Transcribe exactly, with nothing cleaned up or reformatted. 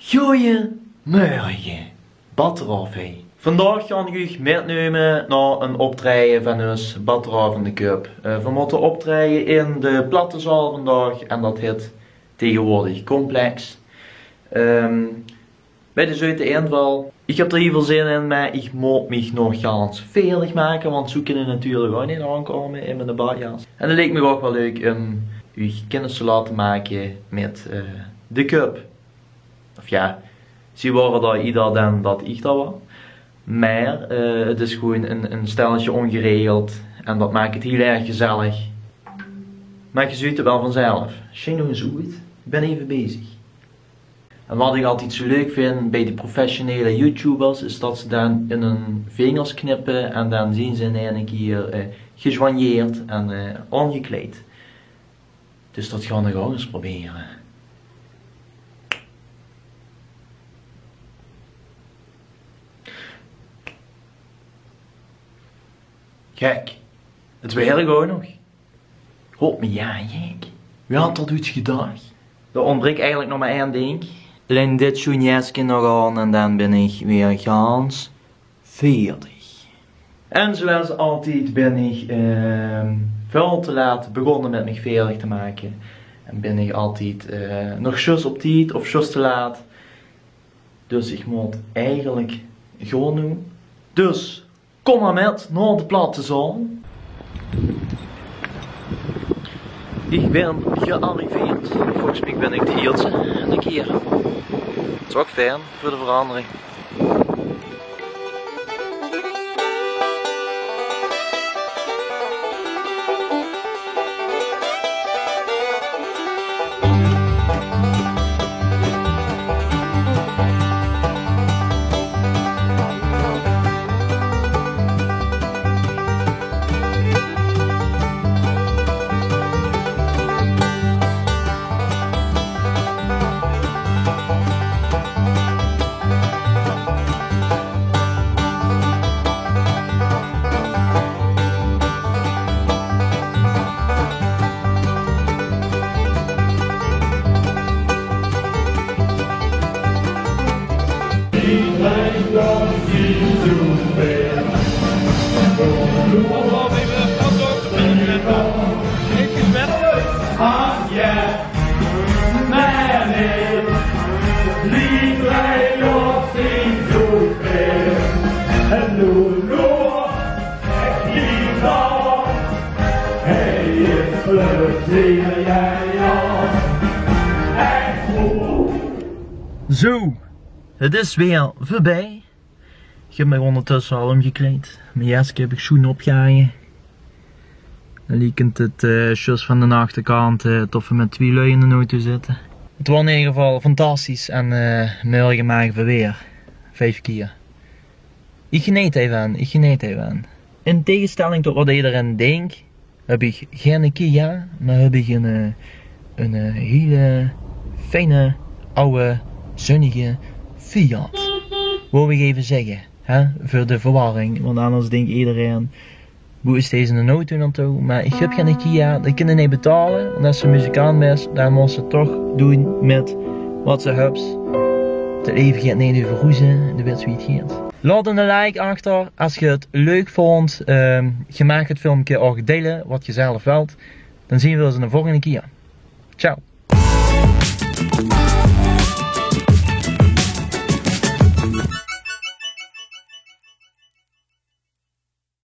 Goeiemorge, Batteraf, hè. Vandaag gaon ich uch mitnumme nao ein optraeje van us, Batteraf en de Cup. Eh, veer mótte optraeje in de Platte Zaal vandaag en dat hit tegenwoordig Complex. Ehm, Bij de Zeute Inval. Ich höb d'r hiel väöl zin in, mer ich mót mich nog gans veerdig make, want zoe kin ich natuurlik ouch neet aankómme in mien badjas. En 't leek mich ouch waal leuk óm uch kinnis te laote make mit, eh, de Cup. Of jao, zie waore dao ieder den dat ich dao waor. Mer, eh, 't is gewoen ein, ein stelletje óngeregeld en dat maak 't hiel erg gezellig. Mer geer zuut 't waal vanzelf. Sjing nog ins oet. Ich bön effe bezig. En wat ich altied zoe leuk vin bie die professionele YouTubers, is dat ze dan in hun vingers knippe en dan zien ze in eine kier, eh, gesoigneerd en, eh, aongekleid. Dus dat gaon ich ouch ins probere. Gek. 't Wèrk ouch nog. Hop, mer jao, jek. Wae had dat oets gedach? D'r óntbrik eigelik nog mer ein dink. Allein dit sjoen jeske nog aan en dan bin ich weer gans veerdig. En zoeals altied bin ich, ehm, väöl te laat begós mit mich veerdig te make. En bin ich altied, eh, nog zjus op tied of zjus te laat. Dus ich mót eigelik gaon noe. Dus kóm mer mit nao de Platte Zaal. Ich bin gearriveerd. Volges mich bin ich de ierste in de kier. 't Is ouch fijn veur de verandering. Zo, 't is weer veurbij. Ich höb mich óngertösse al ómgekleid. Mien jeske höb ich sjoen opgehaange. Dan liekent 't, eh, zjus van de achterkant, eh, tof v'r mit twie lui in de auto zitte. 't Waor in eder geval fantastisch en, eh, mörge make v'r weer. Vief kier. Ich geneet hie van, ich geneet hie van. In tegenstelling tot wat ederein dink, höb ich geine Kia, mer höb ich ein, eh, ein, eh, hiel fijne, aw, zunnige Fiat. Wól ich effe zègke, hè, veur de verwarring, want anders dink ederein: boe is deze auto nao toe? Mer ich höb geine Kia, die kinne neet betaole, want es se muzikant bis, dan mós se 't toch doon mit wat se höbs. De leve geit neet euver roeze, de wits wie 't geit. Laot 'ne like achter es geer 't leuk vónj. Ehm, geer maag 't filmke ouch deile, wat geer zelf wèlt. Dan zeen v'r ós 'ne volgende kier. Ciao.